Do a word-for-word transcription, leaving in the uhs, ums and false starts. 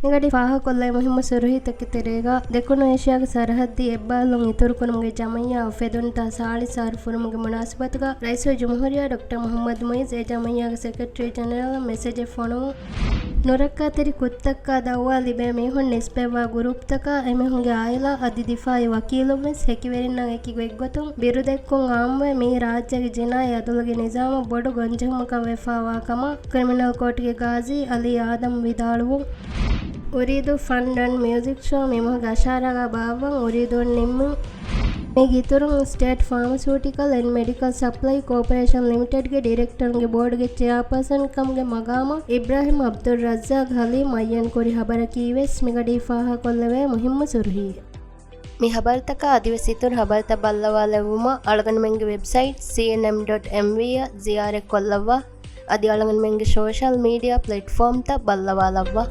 މިގަޑި ފާހަގަކޮށްލައި މުހިއްމު ސުރުހީތަކެއް ތެރޭގަ، ދެކުނު އޭޝިޔާގެ ސަރަހައްދީ އެއްބާލުން އިތުރުކުރުމުގެ ޖަމައްޔާ އުފެދުންތާ ސާޅީސް އަހަރު ފުރުމުގެ މުނާސަބަތުގަ ރައީސުލްޖުމްހޫރިއްޔާ ޑޮކްޓަރ މުޙައްމަދު މުޢިއްޒު އެ ޖަމައްޔާގެ ސެކްރެޓަރީ ޖެނެރަލަށް މެސެޖެއް ފޮނުވުން. ނުރައްކާތެރި ކުށްތައްކާ ދައުވާ ލިބޭ މީހުން ނިސްބަތްވާ ގުރޫޕްތަކާ އެމީހުންގެ އާއިލާ އަދި ދިފާއީ ވަކީލުންވެސް ހެކިވެރިންނާ އެކި ގޮތްގޮތުން ބިރުދެއްކުން އާއްމުވެ، މިއީ ރާއްޖޭގެ ޖިނާއީ އަދުލުގެ ނިޒާމަށް ބޮޑު ގޮންޖެހުމަކަށް ވެފާވާ ކަމަށް ކްރިމިނަލް ކޯޓުގެ ގާޒީ އަލީ އާދަމް ވިދާޅުވުން. އުރީދޫ ފަންޑް އަންޑް މިއުޒިކް ޝޯ މިމަހުގެ އަށާރާގަ ބާއްވަން އުރީދޫން ނިންމުން. މީގެ އިތުރުން ސްޓޭޓް ފާމަސިއުޓިކަލް އެންޑް މެޑިކަލް ސަޕްލައި ކޯޕަރޭޝަން ލިމިޓެޑްގެ ޑިރެކްޓަރުންގެ ބޯޑުގެ ޗެއާޕާސަން ކަމުގެ މަގާމަށް އިބްރާހިމް އަބްދުއްރައްޒާޤް ހަލީމް މުޢައްޔަންކުރި ހަބަރަކީވެސް މިގަޑީ ފާހަގަކޮށްލެވޭ މުހިއްމު ސުރުހީ. މި ހަބަރުތަކާ އަދިވެސް އިތުރު ހަބަރުތައް ބައްލަވާލެއްވުމަށް އަޅުގަނޑުމެންގެ ވެބްސައިޓް ސީއެންއެމް ޑޮޓް އެމްވީ އަށް ޒިޔާރަތްކޮށްލައްވާ. އަދި އަޅުގަނޑުމެންގެ ސޯޝަލް މީޑިއާ ޕްލެޓްފޯމްތައް ބައްލަވާލައްވާ.